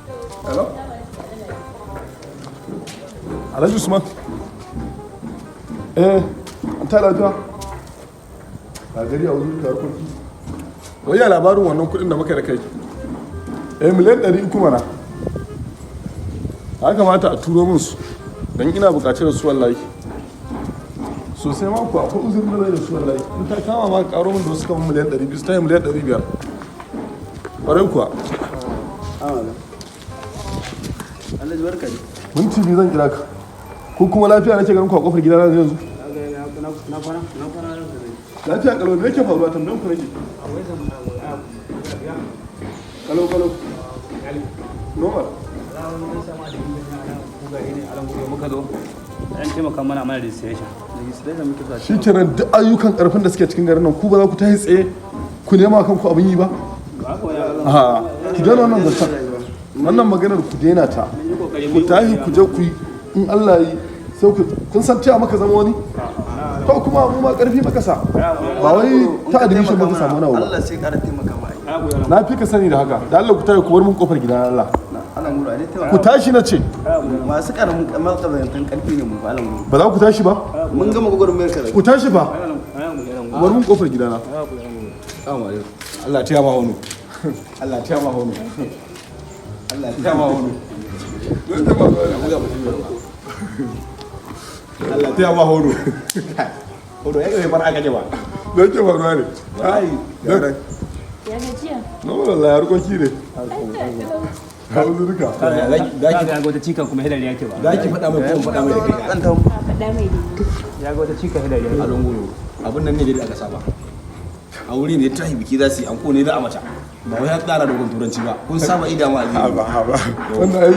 Hello, Alhaji Usman. Eh, an ta lafiya a gari a wurin harkoki. Wai ya labarin wannan kudin da muka da kai? Eh, miliyan 300 mana. Ya kamata a turo min su don ina bukatar da su wallahi sosai ma kuwa. Akwai uzurin da zai da su wallahi. In ta kama ma ka karo min da wasu kamar miliyan 200, su ta yi miliyan 500. Ƙwarai kuwa. Alhaji, barka ne. Minti 2 zan kira ka. Ko kuma lafiya nake ganin ku a kofar gidana yanzu? Na kwana, na kwana ranka ne. Lafiya kalau. Me yake faruwa? Tambayan ku nake. Kalau kalau, normal. Muka zo dan taimaka mana mana registration. Registration muke so a Shi kenan, duk ayyukan karfin da suke cikin garin nan, ku ba za ku tashi tsaye ku nema kanku abin yi ba? A ku daina wannan zancen, wannan maganar ku daina ta. Ku tashi ku je ku yi. In Allah yi sai ku kun san cewa maka zama wani. To kuma mu ma karfi maka sa, ba wai ta admission muka samu wani abu ba. Allah sai ƙara taimaka ma ai. Na fi ka sani da haka. Da Allah ku tashi ku bar mun kofar gidan Allah. Ana mura dai taimaka. Ku tashi na ce. Masu karamin makazantan karfi ne mu fa, alan guru. Ba za ku tashi ba? Mun gama gwagwarmayar ka. Ku tashi fa, ku bar mun kofar gidana. Allah ta ma hono. Allah ta ma hono. Allah ta ma hono. Allah ta ma hono. Hono ya ga bar aka ba. Da yake faruwa ne. Ai. Ya gajiya? Na wallahi harkoki ne. Ha, uzurka. Za ka ga wata cika kuma hidari yake ba. Za ki faɗa mai ko in faɗa mai da kai? Kan ta. A faɗa mai da Ya ga wata cika hidari yake. A lunguro. Abun nan ne da aka saba. A wuri ne ta biki za su yi anko ne za a mata. Ba wai ya tsara dogon turanci ba. Kun saba ida ma alheri. Haba haba, wannan ai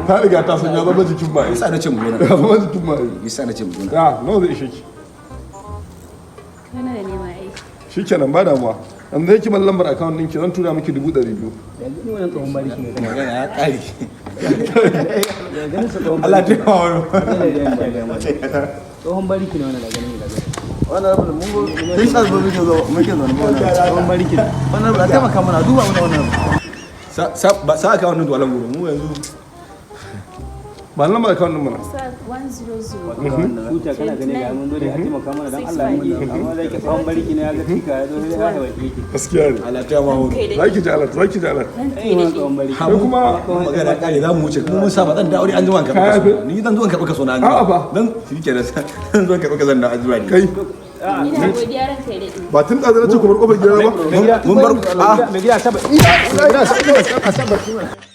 ta riga ta san ya zama jikin mai. Yasa na ce mu zo nan. Ya zama jikin mai. Yasa na ce mu zo nan. Ya nawa zai ishe ki? Kana da nema ai. Shikenan, ba damuwa. Yanzu yake man lambar account ɗinki, zan tura miki 200,000. Yanzu ni wannan tsohon bariki ne. Magana ya ƙare. Da ganin sa tsohon Allah ta ma hono. Tsohon bariki ne wannan da ganin da ganin. Wannan rabu da mun go tun ɗazu muke zo muke zaune ba wannan. Tsohon bariki ne. Wannan rabu a taimaka mana, a duba mana wannan rabu. Sa ba sa aka wannan duwalan guru mu yanzu. Ba lambar account ɗin mana. Sa 100. Tuta kana gani ga mun dole a taimaka mana dan Allah ne, amma da yake tsohon bariki ne ya ga cika ya zo sai ya hawa yake. Gaskiya ne. Allah ta ma hono. Kai da Za ki ji alert, za ki ji alert. Eh, wannan tsohon bariki. Sai kuma Magana kare, za mu wuce kuma mun saba. Zan da aure an jima in karɓi Ka kaso. yafe? Ni zan zo in karɓi kaso na an jima. A'a fa. Dan shi kenan, zan zo in karɓi kaso na an jima ni. Kai. Ina godiya, ranka ya daɗe. Ba tun ɗazu na ce ku bar kofar gidana ba? Mun bar Mai gida, saba. Ina, ina, ina.